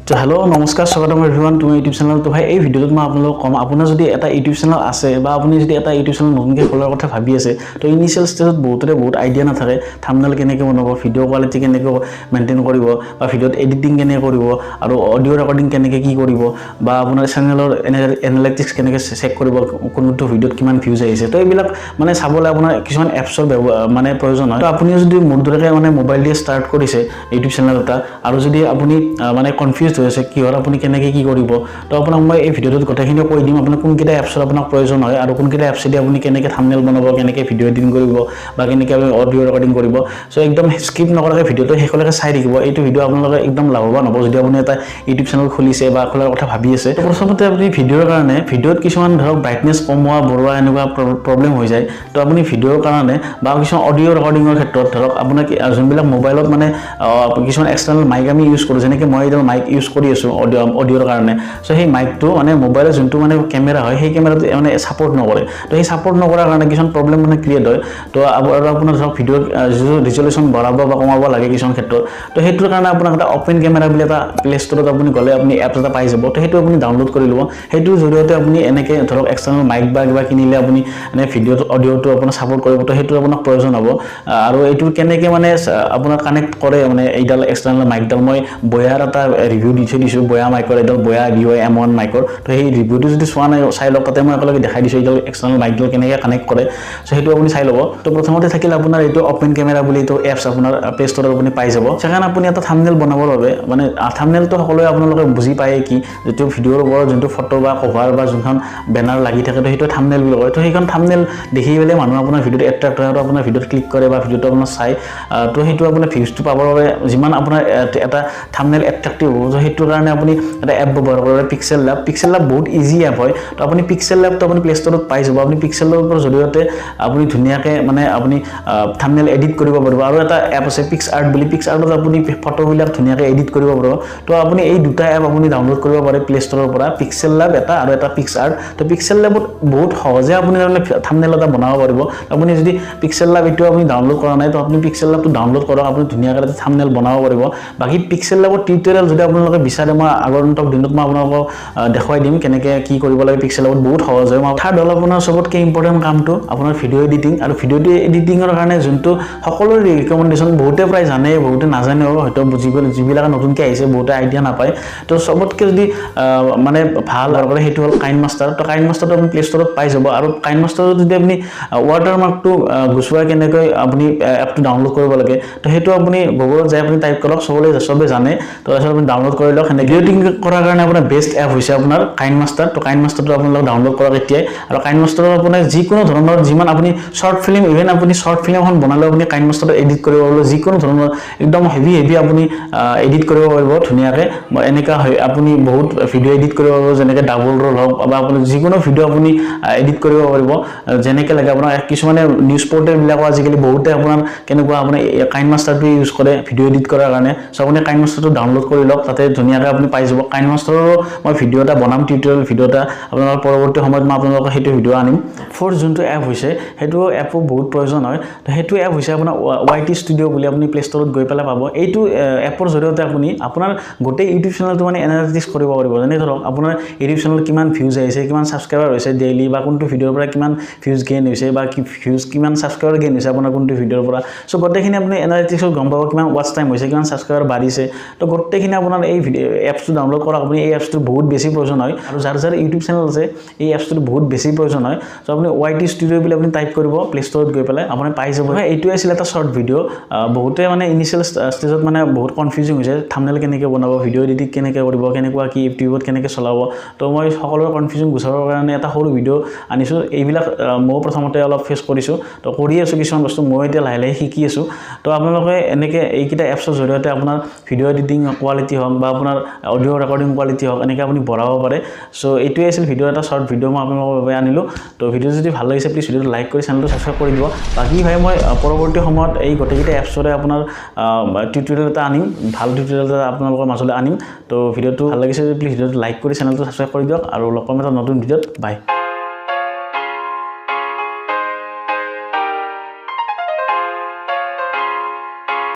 তো হেল্ল' নমস্কাৰ, স্বাগতম এভৰিৱান তুমি ইউটিউব চেনেলটো। ভাই, এই ভিডিঅ'টোত মই আপোনালোকক ক'ম, আপোনাৰ যদি এটা ইউটিউব চেনেল আছে বা আপুনি যদি এটা ইউটিউব চেনেল নতুনকৈ খোলাৰ কথা ভাবি আছে, তো ইনিচিয়েল ষ্টেজত বহুতৰে বহুত আইডিয়া নাথাকে, থাম্বনেল কেনেকৈ বনাব, ভিডিঅ' কোৱালিটি কেনেকৈ মেইনটেইন কৰিব বা ভিডিঅ'ত এডিটিং কেনেকৈ কৰিব আৰু অডিঅ' ৰেকৰ্ডিং কেনেকৈ কি কৰিব বা আপোনাৰ চেনেলৰ এনালাইটিক্স কেনেকৈ চেক কৰিব, কোনটো ভিডিঅ'ত কিমান ভিউজ আহিছে। তো এইবিলাক মানে চাবলৈ আপোনাৰ কিছুমান এপছৰ মানে প্ৰয়োজন হয়। তো আপুনিও যদি মোৰ দৰেকৈ মানে মোবাইল দিয়ে ষ্টাৰ্ট কৰিছে ইউটিউব চেনেল এটা আৰু যদি আপুনি মানে কনফিউজ হৈ আছে কিহৰ আপুনি কেনেকৈ কি কৰিব, তো আপোনাক মই এই ভিডিঅ'টোত গোটেইখিনি কৈ দিম, আপোনাক কোনকেইটা এপছৰ আপোনাক প্ৰয়োজন হয় আৰু কোনকেইটা এপছেদি আপুনি কেনেকৈ থাম্বনেল বনাব, কেনেকৈ ভিডিঅ' এডিটিং কৰিব বা কেনেকৈ আপুনি অডিঅ' ৰেকৰ্ডিং কৰিব। চ' একদম স্কিপ নকৰাকৈ ভিডিঅ'টো শেষলৈকে চাই থাকিব। এইটো ভিডিঅ' আপোনালোকে একদম লাভৱান হ'ব যদি আপুনি এটা ইউটিউব চেনেল খুলিছে বা খোলাৰ কথা ভাবি আছে। তো প্ৰথমতে আপুনি ভিডিঅ'ৰ কাৰণে, ভিডিঅ'ত কিছুমান ধৰক ব্ৰাইটনেছ কমোৱা বঢ়োৱা এনেকুৱা প্ৰব্লেম হৈ যায়। তো আপুনি ভিডিঅ'ৰ কাৰণে বা কিছুমান অডিঅ' ৰেকৰ্ডিঙৰ ক্ষেত্ৰত ধৰক আপোনাৰ যোনবিলাক মোবাইলত মানে কিছুমান এক্সটাৰ্নেল মাইক আমি ইউজ কৰোঁ, যেনেকৈ মই এডাল মাইক ইউজ কৰি আছোঁ অডিঅ'ৰ কাৰণে। চ' সেই মাইকটো মানে মোবাইলৰ যোনটো মানে কেমেৰা হয়, সেই কেমেৰাটো মানে ছাপৰ্ট নকৰে। তো সেই ছাপৰ্ট নকৰাৰ কাৰণে কিছুমান প্ৰব্লেম মানে ক্ৰিয়েট হয়। তো আৰু আপোনাৰ ধৰক ভিডিঅ'ৰ যিটো ৰিজলিউশ্যন বঢ়াব বা কমাব লাগে কিছুমান ক্ষেত্ৰত, তো সেইটোৰ কাৰণে আপোনাক এটা অ'পেন কেমেৰা বুলি এটা প্লে ষ্ট'ৰত আপুনি গ'লে আপুনি এপছ এটা পাই যাব। তো সেইটো আপুনি ডাউনলোড কৰি ল'ব। সেইটোৰ জৰিয়তে আপুনি এনেকৈ ধৰক এক্সটাৰ্নেল মাইক বা কিবা কিনিলে আপুনি এনে ভিডিঅ'টো অডিঅ'টো আপোনাৰ ছাপৰ্ট কৰিব। তো সেইটো আপোনাক প্ৰয়োজন হ'ব। আৰু এইটো কেনেকৈ মানে আপোনাৰ কানেক্ট কৰে, মানে এইডাল এক্সটাৰ্নেল মাইকডাল মই বয়াৰ এটা ৰিভিউ দি থৈ দিছোঁ, বয়া মাইকৰ এইডাল বয়া BY M1 মাইকৰ। তো সেই ৰিভিউটো যদি চোৱা নাই, চাই লওক। তাতে মই একেলগে দেখাই দিছোঁ এইডাল এক্সটাৰ্নেল মাইকডাল কেনেকৈ কানেক্ট কৰে। চ' সেইটো আপুনি চাই ল'ব। তো প্ৰথমতে থাকিল আপোনাৰ এইটো অ'পেন কেমেৰা বুলি এইটো এপছ আপোনাৰ প্লে ষ্ট'ৰত আপুনি পাই যাব। ছেকেণ্ড, আপুনি এটা থাম্বনেল বনাবৰ বাবে, মানে থাম্বনেলটো সকলোৱে আপোনালোকে বুজি পায় কি, যিটো ভিডিঅ'ৰ ওপৰত যোনটো ফটো বা কভাৰ বা যোনখন বেনাৰ লাগি থাকে, তো সেইটো থাম্বনেল বুলি কয়। তো সেইখন থাম্বনেল দেখি পেলাই মানুহ আপোনাৰ ভিডিঅ'টো এট্ৰেক্ট হয় আৰু আপোনাৰ ভিডিঅ'ত ক্লিক কৰে বা ভিডিঅ'টো আপোনাৰ চাই। তো সেইটো আপোনাৰ ভিউজটো পাবৰ বাবে যিমান আপোনাৰ এটা থাম্বনেল এট্ৰেক্টিভ হ'ব, তো সেইটোৰ কাৰণে আপুনি এটা এপ ব্যৱহাৰ কৰিব পাৰে, পিক্সেল লেব। পিক্সেল লেব বহুত ইজি এপ হয়। তো আপুনি পিক্সেল লেবটো আপুনি প্লে ষ্ট'ৰত পাই যাব। আপুনি পিক্সেল লেবৰ জৰিয়তে আপুনি ধুনীয়াকৈ মানে আপুনি থাম্বনেল এডিট কৰিব পাৰিব। আৰু এটা এপ আছে পিক্স আৰ্ট বুলি। পিক্স আৰ্টত আপুনি ফটোবিলাক ধুনীয়াকৈ এডিট কৰিব পাৰিব। তো আপুনি এই দুটা এপ আপুনি ডাউনলোড কৰিব পাৰে প্লে ষ্ট'ৰৰ পৰা, পিক্সেল লেব এটা আৰু এটা পিক্স আৰ্ট। তো পিক্সেল লেবত বহুত সহজে আপুনি তাৰমানে থাম্বনেল এটা বনাব পাৰিব। আপুনি যদি পিক্সেল লেব এইটো আপুনি ডাউনলোড কৰা নাই, তো আপুনি পিক্সেল লেবটো ডাউনলোড কৰক, আপুনি ধুনীয়াকৈ এটা থাম্বনেল বনাব পাৰিব। বাকী পিক্সেল লেবৰ টিউটৰিয়েল যদি আপোনালোকে বিচাৰে, মই আগন্তুক দিনত মই আপোনালোকক দেখুৱাই দিম কেনেকৈ কি কৰিব লাগে। পিক্সেল লেবত বহুত সহজ হয়। থাৰ্ড হ'ল আপোনাৰ চবতকৈ ইম্পৰ্টেণ্ট কামটো আপোনাৰ ভিডিঅ' এডিটিং। আৰু ভিডিঅ' এডিটিঙৰ কাৰণে যোনটো সকলোৰে ৰিকমেণ্ডেশ্যন, বহুতে প্ৰায় জানে, বহুতে নাজানেও হয়তো, বুজি যিবিলাকে নতুনকৈ আহিছে বহুতে আইডিয়া নাপায়। তো চবতকৈ যদি মানে ভাল কৰে, সেইটো হ'ল কাইন মাষ্টাৰ। তো কাইন মাষ্টাৰটো আপুনি প্লে ষ্ট'ৰত পাই যাব। আৰু কাইন মাষ্টাৰত যদি আপুনি ৱাটাৰমাৰ্কটো গুচোৱাই কেনেকৈ আপুনি এপটো ডাউনলোড কৰিব লাগে, তো সেইটো আপুনি গুগলত যাই আপুনি টাইপ কৰক, চবলৈ চবে জানে। তো তাৰপিছত আপুনি ডাউনলোড কৰি লওক। সেনেকৈ এডিটিং কৰাৰ কাৰণে আপোনাৰ বেষ্ট এপ হৈছে আপোনাৰ কাইন মাষ্টাৰ। তো কাইন মাষ্টাৰটো আপোনালোকে ডাউনলোড কৰক এতিয়াই। আৰু কাইন মাষ্টাৰত আপোনাৰ যিকোনো ধৰণৰ যিমান আপুনি শ্বৰ্ট ফিল্ম, ইভেন আপুনি শ্বৰ্ট ফিল্ম এখন বনালেও আপুনি কাইন মাষ্টাৰত এডিট কৰিব পাৰিব। যিকোনো ধৰণৰ একদম হেভি হেভি আপুনি এডিট কৰিব পাৰিব ধুনীয়াকৈ। বা এনেকুৱা হয় আপুনি বহুত ভিডিঅ' এডিট কৰিব পাৰিব, যেনেকৈ ডাবল ৰ'ল হওক বা আপুনি যিকোনো ভিডিঅ' আপুনি এডিট কৰিব পাৰিব যেনেকৈ লাগে আপোনাৰ। কিছুমানে নিউজ পৰ্টেলবিলাকো আজিকালি বহুতে আপোনাৰ কেনেকুৱা আপোনাৰ কাইন মাষ্টাৰটো ইউজ কৰে ভিডিঅ' এডিট কৰাৰ কাৰণে। চ' আপুনি কাইন মাষ্টাৰটো ডাউনলোড কৰি লওক, তাতে ধুনীয়াকৈ আপুনি পাই যাব। কাইন মাষ্টাৰৰো মই ভিডিঅ' এটা বনাম, টিউটৰিয়েল ভিডিঅ' এটা আপোনালোকৰ পৰৱৰ্তী সময়ত মই আপোনালোকক সেইটো ভিডিঅ' আনিম। ফ'ৰ্থ যোনটো এপ হৈছে, সেইটো এপো বহুত প্ৰয়োজন হয়। তো সেইটো এপ হৈছে আপোনাৰ ৱাই টি ষ্টুডিঅ' বুলি, আপুনি প্লে ষ্ট'ৰত গৈ পেলাই পাব। এইটো এপৰ জৰিয়তে আপুনি আপোনাৰ গোটেই ইউটিউব চেনেলটো মানে এনালাইটিক্স কৰিব পাৰিব। যেনে ধৰক আপোনাৰ ইউটিউব চেনেলত কিমান ভিউজ আহিছে, কিমান ছাবস্ক্ৰাইবাৰ হৈছে ডেইলি, বা কোনটো ভিডিঅ'ৰ পৰা কিমান ভিউজ গেইন হৈছে বা কি ভিউজ কিমান ছাবস্ক্ৰাইবাৰ গেইন হৈছে আপোনাৰ কোনটো ভিডিঅ'ৰ পৰা। চ' গোটেইখিনি আপুনি এনালাইটিক্সত গম পাব, কিমান ৱাচ টাইম হৈছে, কিমান ছাবস্ক্ৰাইবাৰ বাঢ়িছে। তো গোটেইখিনি আপোনাৰ এই ভিডিঅ' এপছটো ডাউনলোড কৰক আপুনি। এই এপছটোৰ বহুত বেছি প্ৰয়োজন হয় আৰু যাৰ যাৰ ইউটিউব চেনেল আছে, এই এপছটোৰ বহুত বেছি প্ৰয়োজন হয়। চ' আপুনি ৱাই টি ষ্টুডিঅ' বুলি আপুনি টাইপ কৰিব প্লে ষ্ট'ৰত গৈ পেলাই, আপুনি পাই যাব। হয়, এইটোৱে আছিল এটা শ্বৰ্ট ভিডিঅ'। বহুতে মানে ইনিচিয়েল ষ্টেজত মানে বহুত কনফিউজিং হৈছে, থাম্বনেল কেনেকৈ বনাব, ভিডিঅ' এডিটিং কেনেকৈ কৰিব, কেনেকুৱা কি ইউটিউবত কেনেকৈ চলাব। তো মই সকলোৰে কনফিউজন গুচাবৰ কাৰণে এটা সৰু ভিডিঅ' আনিছোঁ। এইবিলাক ময়ো প্ৰথমতে অলপ ফেচ কৰিছোঁ, তো কৰি আছোঁ কিছুমান বস্তু, মই এতিয়া লাহে লাহে শিকি আছোঁ। তো আপোনালোকে এনেকৈ এইকেইটা এপছৰ জৰিয়তে আপোনাৰ ভিডিঅ' এডিটিং কোৱালিটি হওক বা আপোনাৰ অডিঅ' ৰেকৰ্ডিং কোৱালিটি হওক, এনেকৈ আপুনি বঢ়াব পাৰে। চ' এইটোৱে আছিল ভিডিঅ', এটা শ্বৰ্ট ভিডিঅ' মই আপোনালোকৰ বাবে আনিলোঁ। তো ভিডিঅ' যদি ভাল লাগিছে, প্লিজ ভিডিঅ'টো লাইক কৰি চেনেলটো ছাবস্ক্ৰাইব কৰি দিব। বাকী ভাই, মই পৰৱৰ্তী সময়ত এই গোটেইকেইটা এপছৰে আপোনাৰ টিউটৰিয়েল এটা আনিম, ভাল টিউটৰিয়েল এটা আপোনালোকৰ মাজলৈ আনিম। তো ভিডিঅ'টো ভাল লাগিছে যদি প্লিজ ভিডিঅ'টো লাইক কৰি চেনেলটো ছাবস্ক্ৰাইব কৰি দিয়ক আৰু লগ পাম এটা নতুন ভিডিঅ'ত। বাই।